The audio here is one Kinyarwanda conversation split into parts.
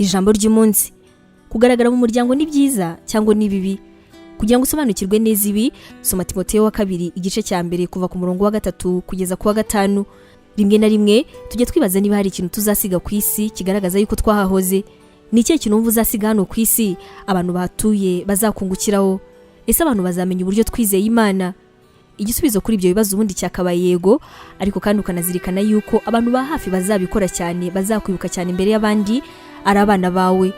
Ijambo ry'umunsi: kugaragara mu muryango ni byiza cyangwa ni bibi? Kugira ngo usobanukirwe neza ibi, soma Timoteyo wa kabiri igice cya mbere, kuva ku murongo wa 3 kugeza ku wa 5. Rimwe na rimwe tujya twibaza niba hari ikintu tuzasiga ku isi kigaragaza yuko twahahoze. Ni ikihe kintu wumva uzasiga hano ku isi abantu bahatuye bazakungukiraho? Ese abantu bazamenya uburyo twizeye Imana? Igisubizo kuri ibyo bibazo ubundi cyakabaye yego, ariko kandi ukanazirikana yuko abantu ba hafi bazabikora cyane, bazakwibuka cyane imbere y'abandi, ari abana bawe.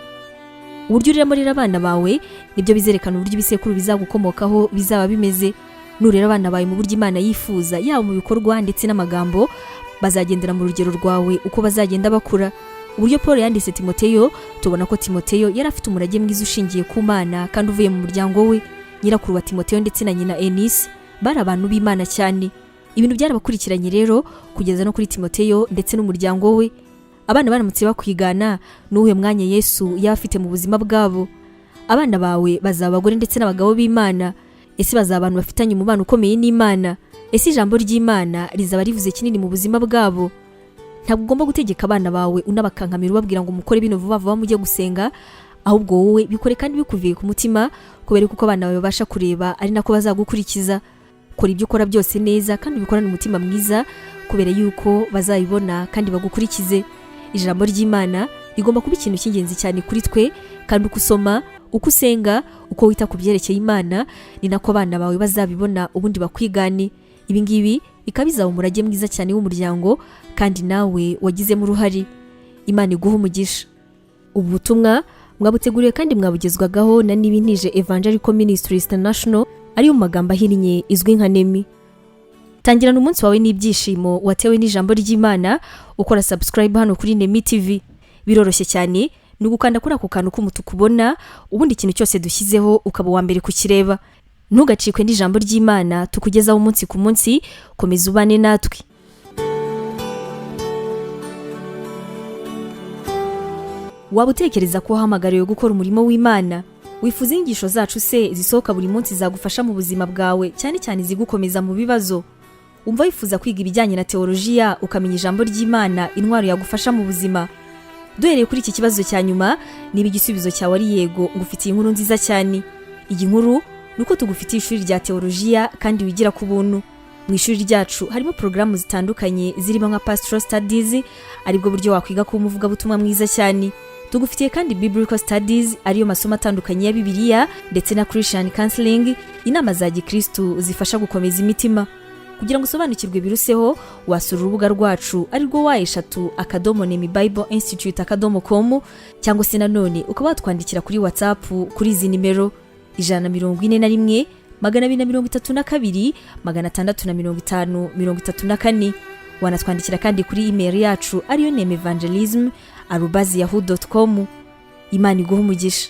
Uburyo ureramo rero abana bawe nibyo bizerekana uburyo ibisekuru bizagukomokaho bizaba bimeze. Nurera abana bawe mu buryo Imana yifuza, yaba mu bikorwa ndetse n'amagambo, bazagendera mu rugero rwawe uko bazagenda bakura. Uburyo Paul yanditse Timoteyo, tubona ko Timoteyo yari afite umurage mwiza ushingiye ku Mana kandi uvuye mu muryango we. Nyirakuru wa Timoteyo ndetse na nyina Enisi bari abantu b'Imana cyane. Ibintu byarabakurikiranye rero kugeza no kuri Timoteyo ndetse n'umuryango we. Abana baramutse bakwigana, n'uwuhe mwanya Yesu yaba afite mu buzima bwabo? Abana bawe bazaba abagore ndetse n'abagabo b'Imana? Ese bazaba abantu bafitanye umubano ukomeye n'Imana? Ese ijambo ry'Imana rizaba rivuze kinini mu buzima bwabo? Ntabwo ugomba gutegeka abana bawe unabakankamira, ubabwira ngo mukore bino vuba vuba, mujye gusenga. Ahubwo wowe bikore kandi bikuvuye ku mutima, kubera ko abana bawe babasha kureba ari nako bazagukurikiza. Kora ibyo ukora byose neza kandi ubikorane umutima mwiza, kubera yuko bazabibona kandi bagukurikize. Ijambo ry'Imana rigomba kuba ikintu cy'ingenzi cyane kuri twe, kandi uko usoma, uko usenga, uko wita ku byerekeye Imana, ni nako abana bawe bazabibona ubundi bakwigane. Ibi ngibi bikaba bizaba umurage mwiza cyane w'umuryango kandi nawe wagizemo uruhare. Imana iguha umugisha. Ubu butumwa mwabuteguriwe kandi mwabugezwagaho na Nibintije Evangelical Ministries International, ariyo mu magambo ahinnye izwi nka NEMI. Tangirana umunsi wawe n'ibyishimo watewe n'ijambo ry'Imana ukora subscribe hano kuri Nemi TV. Biroroshye cyane, ni ugukanda kuri ako kantu k'umutuku ubona, ubundi ikintu cyose dushyizeho ukaba uwa mbere kukireba. Ntugacikwe n'ijambo ry'Imana tukugezaho umunsi ku munsi. Komeza ubane natwe. Waba utekereza ko wahamagariwe gukora umurimo w'Imana? Wifuza inyigisho zacu se zisohoka buri munsi zagufasha mu buzima bwawe, cyane cyane izigukomeza mu bibazo? Umva wifuza kwiga ibijyanye na teolojiya, ukamenya ijambo ry'Imana, intwaro yagufasha mu buzima? Duhereye kuri iki kibazo cya nyuma, niba igisubizo cyawe ari yego, ngufitiye inkuru nziza cyane. Iyi nkuru ni uko tugufitiye ishuri rya teolojiya kandi wigira ku buntu. Mu ishuri ryacu harimo porogaramu zitandukanye zirimo nka Pastoral Studies, aribwo buryo wakwiga kuba umuvugabutumwa mwiza cyane. Tugufitiye kandi Biblical Studies, ariyo masomo atandukanye ya Bibiliya, ndetse na Christian Counseling, inama za gikristu zifasha gukomeza imitima. Kugira ngo usobanukirwe biruseho, wasura urubuga rwacu arirwo w, nemibibleinstitute.com, cyangwa se nanone ukaba watwandikira kuri WhatsApp kuri izi nimero: 141 232 650 34. Wanatwandikira kandi kuri email yacu ariyo nemevangelism@yahoo.com. Imana iguha umugisha.